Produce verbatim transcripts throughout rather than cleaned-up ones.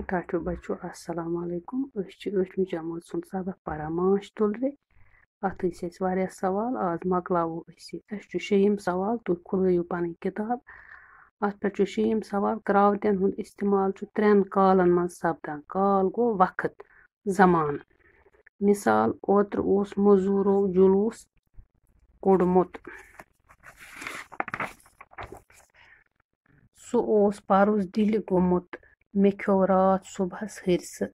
ٹاٹھیو بچو، السلام علیکم۔ أسۍ چھِ ٲٹھمہِ جمٲژ ہُنٛد سبق پران ماچھ تُلرِ۔ اَتھ ٲسۍ اَسہِ واریاہ سوال، آز مۄکلاوو أسۍ یہِ۔ اَسہِ چھُ شیٚیِم سوال، تُہۍ کھُلٲیِو پنٕنۍ کِتاب۔ اَتھ پٮ۪ٹھ چھُ شیٚیِم سوال، کرٛاوتٮ۪ن ہُنٛد استعمال چھُ ترٛٮ۪ن کالن منٛز سپدان۔ کال گوٚو وقت، زمانہٕ۔ مثال، اوترٕ اوس مٔزوٗرو جلوٗس کوٚڑمُت۔ سُہ اوس پَرُس دِلہِ گوٚمُت، مےٚ کھیوٚو راتھ صُبحَس ۂرسہٕ۔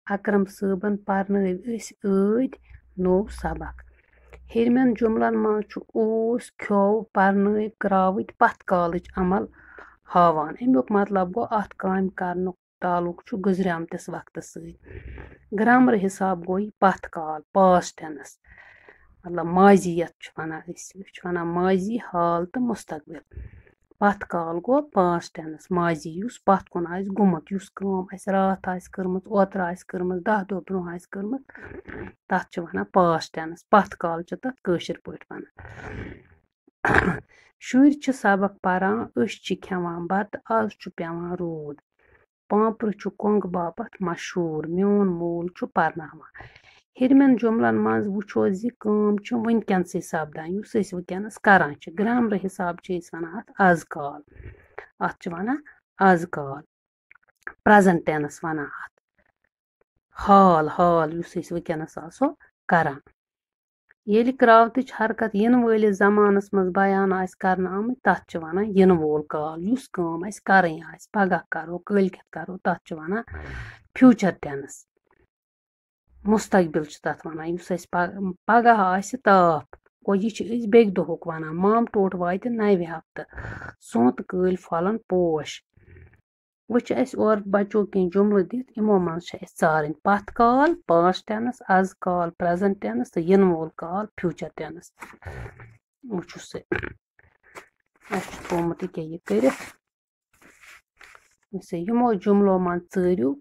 اکرم صٲبن پرنٲوۍ أسۍ ٲدۍ نوٚو سبق۔ ہیٚرمٮ۪ن جُملن منٛز چھُ اوس، کھیوٚو، پرنٲوۍ، کرٛاوٕتۍ پتھ کالٕچ عمل ہاوان۔ اَمیُک مطلب گوٚو، اَتھ کامہِ کرنُک تعلق چھُ گُزریمتِس وقتس سۭتۍ۔ گرامر حساب گوٚو یہِ پتھ کال، past tense، مطلب ماضی یَتھ چھِ وَنان أسۍ، أسۍ چھِ وَنان ماضی، حال تہٕ مستقبل۔ پتھ کال گوٚو past tense، ماضی یُس پتھ کُن آسہِ گوٚمُت، یُس کٲم اَسہِ راتھ آسہِ کٔرمٕژ، اوترٕ آسہِ کٔرمٕژ، دَہ دۄہ برونٛہہ آسہِ کٔرمٕژ، تَتھ چھِ وَنان past tense۔ پتھ کال چھِ تَتھ کٲشِر پٲٹھۍ وَنان۔ شُرۍ چھِ سبق پران، أسۍ چھِ کھٮ۪وان بتہٕ، آز چھُ پٮ۪وان روٗد۔ پانٛپرٕ چھُ کۄنٛگہٕ باپتھ مشہوٗر، میون مول چھُ پرناوان۔ ہیٚرمٮ۪ن جُملن منٛز وٕچھو زِ کٲم چھِ وٕنکٮ۪نسٕے سپدان، یُس أسۍ وٕنکٮ۪نس کران چھِ۔ گرامرٕ حساب چھِ أسۍ وَنان اَتھ از کال۔ اَتھ چھِ وَنان از کال۔ Present tense وَنان اَتھ۔ حال، حال یُس أسۍ وٕنکٮ۪نس آسو کران۔ ییٚلہِ کرٛاوتٕچ حرکت یِنہٕ وٲلِس زمانس منٛز بیان آسہِ کرنہٕ آمٕتۍ، تَتھ چھِ وَنان یِنہٕ وول کال۔ یُس کٲم اَسہِ کَرٕنۍ آسہِ، پگاہ کَرو، کٲلۍ کٮ۪تھ کَرو، تَتھ چھِ وَنان future tense۔ مستقبل چھِ تَتھ وَنان۔ یُس اَسہِ پَ-، پگاہ آسہِ تاپھ، گوٚو یہِ چھِ أسۍ بیٚکہِ دۄہُک وَنان۔ مامہٕ ٹوٹھ واتہِ نَوِ ہفتہٕ، سونٛتہٕ کٲلۍ پھۄلَن پوش۔ وۄنۍ چھِ اَسہِ اورٕ بچو کینٛہہ جملہٕ دِتھ، یِمو منٛز چھِ اَسہِ ژارٕنۍ پتھ کال، past tense، از کال، present tense، تہٕ یِنہٕ وول کال، future tense۔ وۄنۍ چھُ سُہ، اَسہِ چھُ تھوٚومُت یہِ کیٛاہ یہِ کٔرِتھ۔ وۄنۍ سا یِمو جملو منٛز ژٲرِو،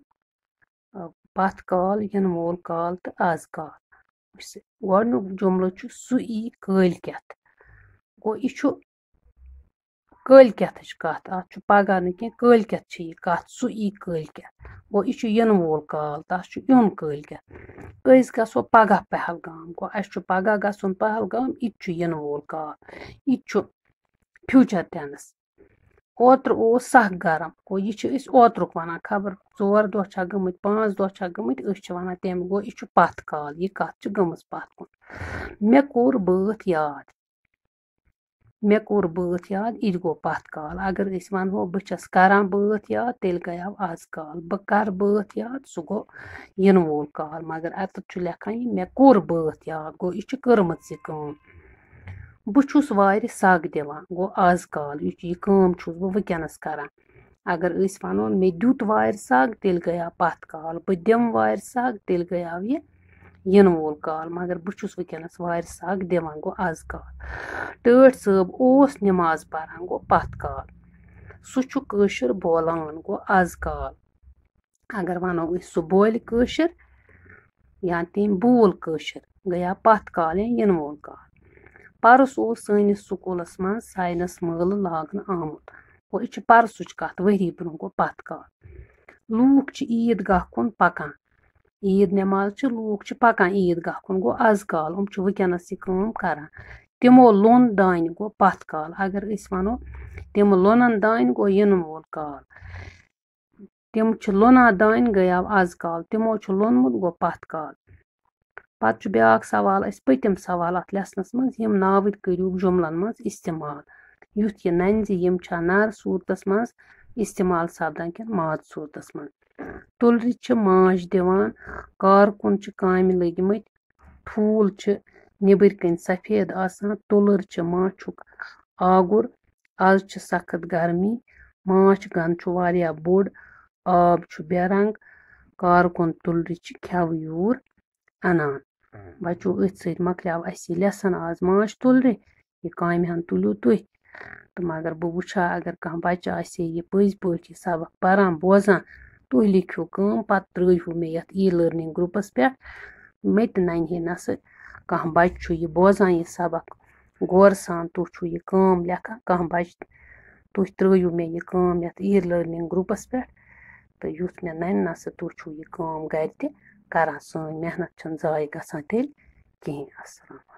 آ، پتھ کال، یِنہٕ وول کال تہٕ از کال۔ وۄنۍ سا گۄڈٕنیُک جملہٕ چھُ، سُہ یی کٲلۍ کٮ۪تھ۔ گوٚو، یہِ چھُ کٲلۍ کٮ۪تھٕچ کَتھ، اَتھ چھُ پَگاہ نہٕ کینٛہہ، کٲلۍ کٮ۪تھ چھِ یہِ کَتھ، سُہ یی کٲلۍ کٮ۪تھ۔ گوٚو، یہِ چھُ یِنہٕ وول کال، تَس چھُ یُن کٲلۍ کٮ۪تھ۔ أسۍ گژھو پَگاہ پہلگام، گوٚو، اَسہِ چھُ پَگاہ گژھُن پہلگام، یہِ تہِ چھُ یِنہٕ وول کال، یہِ تہِ چھُ future tense۔ اوترٕ اوس سَخ گرم، گوٚو، یہِ چھِ أسۍ اوترُک وَنان، خبر ژور دۄہ چھا گٔمٕتۍ، پانٛژھ دۄہ چھا گٔمٕتۍ، أسۍ چھِ وَنان تَمہِ، گوٚو، یہِ چھُ پَتھ کال، یہِ کَتھ چھِ گٔمٕژ پَتھ کُن۔ مےٚ کوٚر بٲتھ یاد۔ مےٚ کوٚر بٲتھ یاد، یہِ تہِ گوٚو پَتھ کال۔ اگر أسۍ وَنہو، بہٕ چھَس کَران بٲتھ یاد، تیٚلہِ گٔیاو آز کال۔ بہٕ کَرٕ بٲتھ یاد، سُہ گوٚو یِنہٕ وول کال۔ مگر اَتٮ۪تھ چھُ لیکھان یہِ، مےٚ کوٚر بٲتھ یاد، گوٚو یہِ چھِ کٔرمٕژ یہِ کٲم۔ بہٕ چھُس وارِ سَگ دِوان، گوٚو آز کال، یہِ چھُ، یہِ کٲم چھُس بہٕ وٕنکٮ۪نَس کَران۔ اگر أسۍ وَنو، مےٚ دیُت وارِ سَگ، تیٚلہِ گٔیاو پَتھ کال۔ بہٕ دِمہٕ وارِ سَگ، تیٚلہِ گٔیاو یہِ یِنہٕ وول کال، مگر بہٕ چھُس وٕنکٮ۪نَس وارِ سَگ دِوان، گوٚو آز کال۔ ٹٲٹھۍ صٲب اوس نٮ۪ماز پَران، گوٚو پَتھ کال۔ سُہ چھُ کٲشُر بولان، گوٚو آز کال۔ اگر وَنو أسۍ، سُہ بولہِ کٲشُر یا تٔمۍ بول کٲشُر، گٔیاو پَتھ کال یا یِنہٕ وول کال۔ پَرُس اوس سٲنِس سکوٗلَس منٛز ساینَس مٲلہٕ لاگنہٕ آمُت۔ گوٚو، یہِ چھِ پَرسٕچ کَتھ، ؤری برونٛہہ گوٚو پَتھ کال۔ لوٗکھ چھِ عیٖد گاہ کُن پَکان۔ عیٖد نٮ۪ماز چھِ، لوٗکھ چھِ پَکان عیٖد گاہ کُن، گوٚو آز کال، یِم چھِ وٕنکٮ۪نَس یہِ کٲم کَران۔ تِمو لوٚن دانہِ، گوٚو پَتھ کال۔ اگر أسۍ وَنو، تِم لوٚنَن دانہِ، گوٚو یِنہٕ وول کال۔ تِم چھِ لوٚنان دانہِ، گٔیاو آز کال۔ تِمو چھُ لوٚنمُت، گوٚو پَتھ کال۔ پَتہٕ چھُ بیٛاکھ سوال اَسہِ پٔتِم سوال اَتھ لیسنَس منٛز، یِم ناوٕتۍ کٔرِو جُملَن منٛز استعمال، یُتھ یہِ نَنہِ زِ یِم چھا نر صوٗرتَس منٛز استعمال سپدان کِنہٕ ماد صوٗرتَس منٛز۔ تُلرِ چھِ ماچھ دِوان، کارکُن چھِ کامہِ لٔگۍ مٕتۍ، ٹھوٗل چھِ نیٚبٕرۍ کِنۍ سفید آسان، تُلر چھِ ماچھُک آگُر، آز چھِ سخت گرمی، ماچھ گن چھُ واریاہ بوٚڑ، آب چھُ بے رنگ، کارکُن تُلرِ چھِ کھٮ۪وٕ یوٗر اَنان۔ بچو، أتھۍ سۭتۍ مۄکلیو اَسہِ یہِ لیسن آز ماچھ تُلرِ۔ یہِ کامہِ ہن تُلِو تُہۍ۔ تہٕ مگر بہٕ وٕچھٕ ہا، اگر کانٛہہ بچہٕ آسہِ ہے یہِ پٔزۍ پٲٹھۍ یہِ سبق پران، بوزان، تُہۍ لیکھِو کٲم، پتہٕ ترٲیہِو مےٚ یَتھ e-learning group-س پٮ۪ٹھ۔ مےٚ تہِ نَنہِ ہے نہ سُہ کانٛہہ بچہٕ چھُ یہِ بوزان، یہِ سبق غورٕ سان، تُہۍ چھُو یہِ کٲم لیکھان، کانٛہہ بچہٕ، تُہۍ ترٲیِو مےٚ یہِ کٲم یَتھ e-learning group-س پٮ۪ٹھ۔ تہٕ یُتھ مےٚ نَنہِ نہ سا تُہۍ چھُو یہِ کٲم گَرِ تہِ کَران، سٲنۍ محنت چھَنہٕ ضایع گژھان تیٚلہِ کِہیٖنۍ۔ السلام۔